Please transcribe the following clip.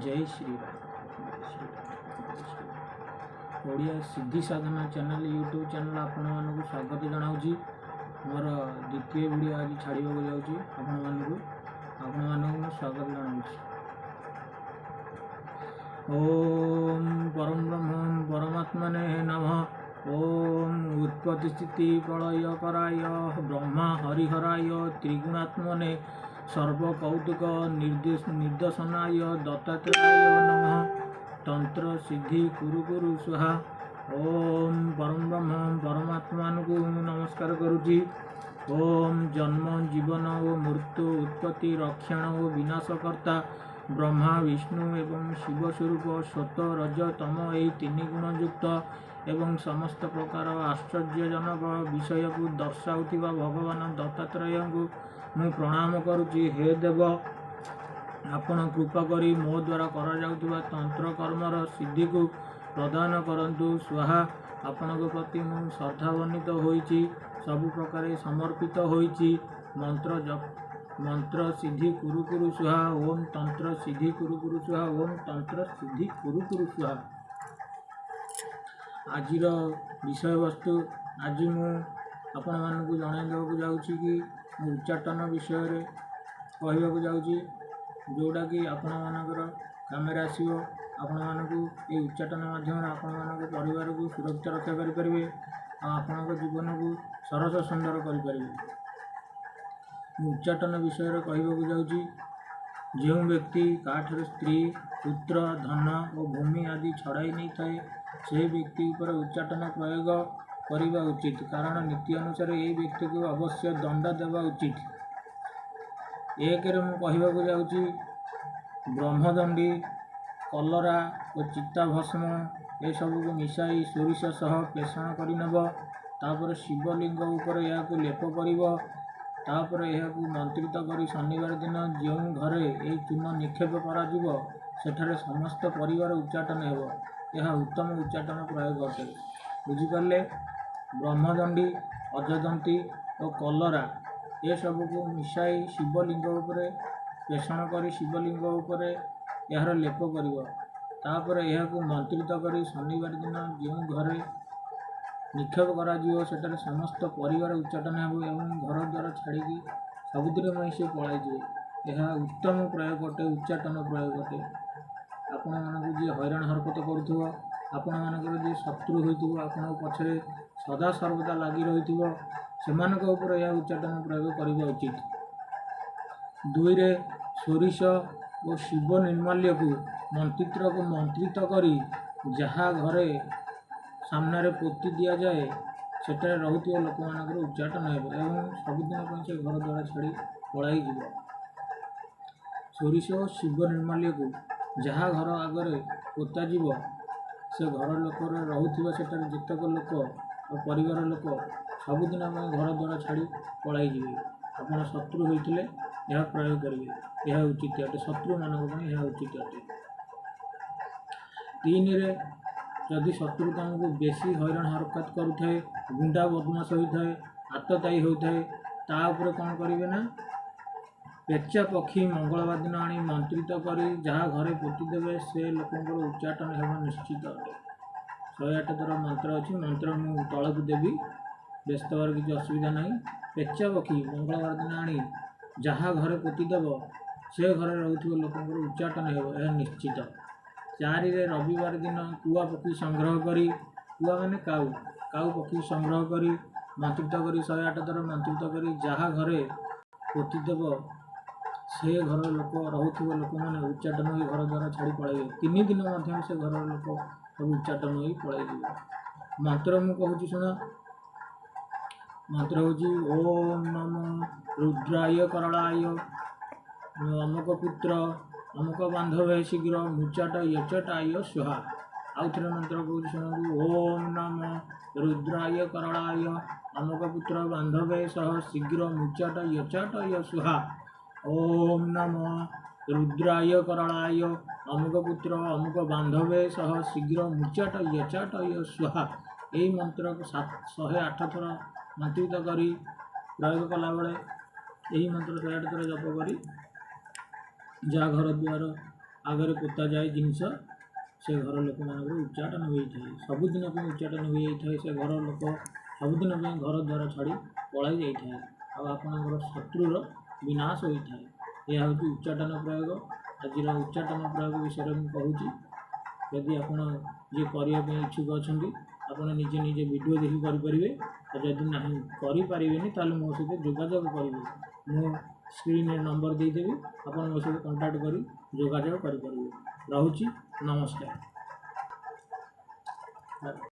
ଜୟ ଶ୍ରୀରାମ, ଜୟ ଶ୍ରୀରାମ, ଜୟ ଶ୍ରୀରାମ। ଓଡ଼ିଆ ସିଦ୍ଧି ସାଧନା channel, YouTube channel ଆପଣମାନଙ୍କୁ ସ୍ୱାଗତ ଜଣାଉଛି। ମୋର ଦ୍ୱିତୀୟ ଭିଡ଼ିଓ ଆଜି ଛାଡ଼ିବାକୁ ଯାଉଛି ଆପଣମାନଙ୍କୁ। ଆପଣମାନଙ୍କୁ ମୁଁ ସ୍ୱାଗତ ଜଣାଉଛି। ଓମ୍ ପରମ ବ୍ରହ୍ମ ପରମାତ୍ମନେ ନମଃ। ଓମ୍ ଉତ୍ପତ୍ତି ସ୍ଥିତି ପ୍ରଳୟ କରାୟ ବ୍ରହ୍ମା ହରିହରାୟ ତ୍ରିଗୁଣାତ୍ମନେ ସର୍ବକୌତୁକ ନିର୍ଦ୍ଦେଶନାୟ ଦତ୍ତାତ୍ରେୟାୟ ନମଃ। ତନ୍ତ୍ର ସିଦ୍ଧି କୁରୁ କୁରୁ ସ୍ୱାହା। ଓମ୍ ପରମ ବ୍ରହ୍ମ ପରମାତ୍ମାନଙ୍କୁ ମୁଁ ନମସ୍କାର କରୁଛି। ଓମ୍ ଜନ୍ମ, ଜୀବନ ଓ ମୃତ୍ୟୁ, ଉତ୍ପତ୍ତି, ରକ୍ଷଣ ଓ ବିନାଶକର୍ତ୍ତା ବ୍ରହ୍ମା, ବିଷ୍ଣୁ ଏବଂ ଶିବ ସ୍ୱରୂପ ସ୍ୱତ, ରଜ, ତମ ଏହି ତିନି ଗୁଣଯୁକ୍ତ ଏବଂ ସମସ୍ତ ପ୍ରକାର ଆଶ୍ଚର୍ଯ୍ୟଜନକ ବିଷୟକୁ ଦର୍ଶାଉଥିବା ଭଗବାନ ଦତ୍ତାତ୍ରେୟଙ୍କୁ ମୁଁ ପ୍ରଣାମ କରୁଛି। ହେ ଦେବ, ଆପଣ କୃପା କରି ମୋ ଦ୍ୱାରା କରାଯାଉଥିବା ତନ୍ତ୍ରକର୍ମର ସିଦ୍ଧିକୁ ପ୍ରଦାନ କରନ୍ତୁ ସ୍ୱାହା। ଆପଣଙ୍କ ପ୍ରତି ମୁଁ ଶ୍ରଦ୍ଧାବନ୍ୱିତ ହୋଇଛି, ସବୁ ପ୍ରକାରେ ସମର୍ପିତ ହୋଇଛି। ମନ୍ତ୍ର ଜପ, ମନ୍ତ୍ର ସିଦ୍ଧି କୁରୁ କୁରୁ ସ୍ୱାହା। ଓମ୍ ତନ୍ତ୍ର ସିଦ୍ଧି କୁରୁ କୁରୁ ସ୍ୱାହା। ଓମ୍ ତନ୍ତ୍ର ସିଦ୍ଧି କୁରୁ କୁରୁ ସ୍ୱାହା। ଆଜିର ବିଷୟବସ୍ତୁ, ଆଜି ମୁଁ ଆପଣମାନଙ୍କୁ ଜଣାଇ ଦେବାକୁ ଯାଉଛି କି ମୁଁ ଉଚ୍ଚାଟନ ବିଷୟରେ କହିବାକୁ ଯାଉଛି, ଯେଉଁଟାକି ଆପଣମାନଙ୍କର କାମରେ ଆସିବ। ଆପଣମାନଙ୍କୁ ଏହି ଉଚ୍ଚାଟନ ମାଧ୍ୟମରେ ଆପଣମାନଙ୍କ ପରିବାରକୁ ସୁରକ୍ଷିତ ରକ୍ଷା କରିପାରିବେ ଆଉ ଆପଣଙ୍କ ଜୀବନକୁ ସରସ ସୁନ୍ଦର କରିପାରିବେ। ମୁଁ ଉଚ୍ଚାଟନ ବିଷୟରେ କହିବାକୁ ଯାଉଛି। ଯେଉଁ ବ୍ୟକ୍ତି କାହାଠାରୁ ସ୍ତ୍ରୀ, ପୁତ୍ର, ଧନ ଓ ଭୂମି ଆଦି ଛଡ଼ାଇ ନେଇଥାଏ, ସେହି ବ୍ୟକ୍ତି ଉପରେ ଉଚ୍ଚାଟନ ପ୍ରୟୋଗ କରିବା ଉଚିତ, କାରଣ ନୀତି ଅନୁସାରେ ଏହି ବ୍ୟକ୍ତିକୁ ଅବଶ୍ୟ ଦଣ୍ଡ ଦେବା ଉଚିତ। ଏକରେ ମୁଁ କହିବାକୁ ଯାଉଛି, ବ୍ରହ୍ମଦଣ୍ଡୀ, କଲରା ଓ ଚିତାଭସ୍ମ ଏସବୁକୁ ମିଶାଇ ସୋରିଷ ସହ ପେଷଣ କରିନେବ। ତାପରେ ଶିବଲିଙ୍ଗ ଉପରେ ଏହାକୁ ଲେପ କରିବ। ତାପରେ ଏହାକୁ ମନ୍ତ୍ରିତ କରି ଶନିବାର ଦିନ ଯେଉଁ ଘରେ ଏହି ଚୂନ ନିକ୍ଷେପ କରାଯିବ, ସେଠାରେ ସମସ୍ତ ପରିବାର ଉଚ୍ଚାଟନ ହେବ। ଏହା ଉତ୍ତମ ଉଚ୍ଚାଟନ ପ୍ରୟୋଗ ଅଟେ। ବୁଝିପାରିଲେ? ବ୍ରହ୍ମଦଣ୍ଡୀ, ଅଜଦନ୍ତୀ ଓ କଲରା ଏସବୁକୁ ମିଶାଇ ଶିବଲିଙ୍ଗ ଉପରେ ପେଷଣ କରି ଶିବଲିଙ୍ଗ ଉପରେ ଏହାର ଲେପ କରିବ। ତାପରେ ଏହାକୁ ମନ୍ତ୍ରିତ କରି ଶନିବାର ଦିନ ଯେଉଁ ଘରେ ନିକ୍ଷେପ କରାଯିବ, ସେଠାରେ ସମସ୍ତ ପରିବାର ଉଚ୍ଚାଟନ ହେବ ଏବଂ ଘର ଦ୍ୱାର ଛାଡ଼ିକି ସବୁଦିନ ପାଇଁ ସେ ପଳାଇଯିବେ। ଏହା ଉତ୍ତମ ପ୍ରୟୋଗ ଅଟେ, ଉଚ୍ଚାଟନ ପ୍ରୟୋଗ ଅଟେ। ଆପଣମାନଙ୍କୁ ଯିଏ ହଇରାଣ ହରକତ କରୁଥିବ, ଆପଣମାନଙ୍କର ଯିଏ ଶତ୍ରୁ ହୋଇଥିବ, ଆପଣଙ୍କ ପଛରେ ସଦା ସର୍ବଦା ଲାଗି ରହିଥିବ, ସେମାନଙ୍କ ଉପରେ ଏହା ଉଚ୍ଚାଟନ ପ୍ରୟୋଗ କରିବା ଉଚିତ। ଦୁଇରେ ସୋରିଷ ଓ ଶିବ ନିର୍ମାଲ୍ୟକୁ ମନ୍ତ୍ରିତ କରି ଯାହା ଘରେ ସାମ୍ନାରେ ପୋତି ଦିଆଯାଏ, ସେଠାରେ ରହୁଥିବା ଲୋକମାନଙ୍କର ଉଚ୍ଚାଟନ ହେବ ଏବଂ ସବୁଦିନ ପାଇଁ ସେ ଘର ଦ୍ୱାର ଛାଡ଼ି ପଳାଇଯିବ। ସୋରିଷ ଓ ଶିବ ନିର୍ମାଲ୍ୟକୁ ଯାହା ଘର ଆଗରେ ପୋତାଯିବ, ସେ ଘର ଲୋକର ରହୁଥିବା ସେଠାରେ ଯେତେକ ଲୋକ ଓ ପରିବାର ଲୋକ ସବୁଦିନ ପାଇଁ ଘର ଦ୍ୱାର ଛାଡ଼ି ପଳାଇଯିବେ। ଆପଣ ଶତ୍ରୁ ହୋଇଥିଲେ ଏହା ପ୍ରୟୋଗ କରିବେ, ଏହା ଉଚିତ ଅଟେ। ଶତ୍ରୁମାନଙ୍କ ପାଇଁ ଏହା ଉଚିତ ଅଟେ। ତିନିରେ ଯଦି ଶତ୍ରୁ ତମକୁ ବେଶୀ ହଇରାଣ ହରକତ କରୁଥାଏ, ଗୁଣ୍ଡା ବଦମାସ ହୋଇଥାଏ, ଆତତାୟୀ ହୋଇଥାଏ, ତା ଉପରେ କ'ଣ କରିବେ ନା ପେଚା ପକ୍ଷୀ ମଙ୍ଗଳବାର ଦିନ ଆଣି ମନ୍ତ୍ରିତ କରି ଯାହା ଘରେ ପୋତି ଦେବେ, ସେ ଲୋକଙ୍କର ଉଚ୍ଚାଟନ ହେବ ନିଶ୍ଚିତ ଅଟେ। 108 ଥର ମନ୍ତ୍ର ଅଛି, ମନ୍ତ୍ର ମୁଁ ତଳକୁ ଦେବି, ବ୍ୟସ୍ତ ହେବାର କିଛି ଅସୁବିଧା ନାହିଁ। ପେଚା ପକ୍ଷୀ ମଙ୍ଗଳବାର ଦିନ ଆଣି ଯାହା ଘରେ ପୋତି ଦେବ, ସେ ଘରେ ରହୁଥିବା ଲୋକଙ୍କର ଉଚ୍ଚାଟନ ହେବ, ଏହା ନିଶ୍ଚିତ। ଚାରିରେ ରବିବାର ଦିନ କୁଆ ପକ୍ଷୀ ସଂଗ୍ରହ କରି, କୁଆ ମାନେ କାଉ, କାଉ ପକ୍ଷୀ ସଂଗ୍ରହ କରି ମନ୍ତ୍ରିତ କରି 108 ଥର ମନ୍ତ୍ରିତ କରି ଯାହା ଘରେ ପୋତି ଦେବ, ସେ ଘର ଲୋକ ରହୁଥିବା ଲୋକମାନେ ଉଚ୍ଚାଟନ ହୋଇ ଘର ଦ୍ୱାର ଛାଡ଼ି ପଳାଇବେ। 3 ଦିନ ମଧ୍ୟରେ ସେ ଘରର ଲୋକ ସବୁ ଉଚ୍ଚାଟନ ହୋଇ ପଳାଇଯିବେ। ମନ୍ତ୍ର ମୁଁ କହୁଛି ଶୁଣ। ମନ୍ତ୍ର ହେଉଛି ଓମ୍ ନମୋ ରୁଦ୍ରାୟ କରାଳାୟ ଅମୁକ ପୁତ୍ର ଅମୁକ ବାନ୍ଧବେ ଶୀଘ୍ର ମୁଚାଟ ୟଚଟାୟ ସ୍ୱାହା। ଆଉ ଥରେ ମନ୍ତ୍ର କହୁଛି ଶୁଣନ୍ତୁ। ଓମ୍ ନମୋ ରୁଦ୍ରାୟ କରାଳାୟ ଅମୁକ ପୁତ୍ର ବାନ୍ଧବେ ସହ ଶୀଘ୍ର ମୁଚାଟ ୟଚଟାୟ ସ୍ୱାହା। ଓମ୍ ନମୋ ରୁଦ୍ରାୟ କରାଳାୟ ଅମୁକ ପୁତ୍ର ଅମୁକ ବାନ୍ଧବେ ସହ ଶୀଘ୍ର ମୁଚାଟ ୟଚାଟୟ ସ୍ୱାହା। ଏହି ମନ୍ତ୍ରକୁ 108 ଥର ମନ୍ତ୍ରିତ କରି ପ୍ରୟୋଗ କଲାବେଳେ, ଏହି ମନ୍ତ୍ର 108 ଥର ଜପ କରି ଯାହା ଘର ଦ୍ୱାର ଆଗରେ ପୋତାଯାଏ ଜିନିଷ, ସେ ଘର ଲୋକମାନଙ୍କର ଉଚ୍ଚାଟନ ହୋଇଥାଏ, ସବୁଦିନ ପାଇଁ ଉଚ୍ଚାଟନ ହୋଇଯାଇଥାଏ। ସେ ଘର ଲୋକ ସବୁଦିନ ପାଇଁ ଘର ଦ୍ୱାର ଛାଡ଼ି ପଳାଇ ଯାଇଥାଏ ଆଉ ଆପଣଙ୍କର ଶତ୍ରୁର ବିନାଶ ହୋଇଥାଏ। ଏହା ହେଉଛି ଉଚ୍ଚାଟନ ପ୍ରୟୋଗ। ଆଜିର ଉଚ୍ଚାଟନ ପ୍ରୟୋଗ ବିଷୟରେ ମୁଁ କହୁଛି। ଯଦି ଆପଣ ଯିଏ କରିବା ପାଇଁ ଇଚ୍ଛୁକ ଅଛନ୍ତି, ଆପଣ ନିଜେ ନିଜେ ଭିଡ଼ିଓ ଦେଖି କରିପାରିବେ। ଆଉ ଯଦି ନାହିଁ କରିପାରିବେନି, ତାହେଲେ ମୋ ସହିତ ଯୋଗାଯୋଗ କରିବେ। ମୁଁ ସ୍କ୍ରିନ୍ରେ ନମ୍ବର ଦେଇଦେବି, ଆପଣ ମୋ ସହିତ କଣ୍ଟାକ୍ଟ କରି ଯୋଗାଯୋଗ କରିପାରିବେ। ରହୁଛି, ନମସ୍କାର।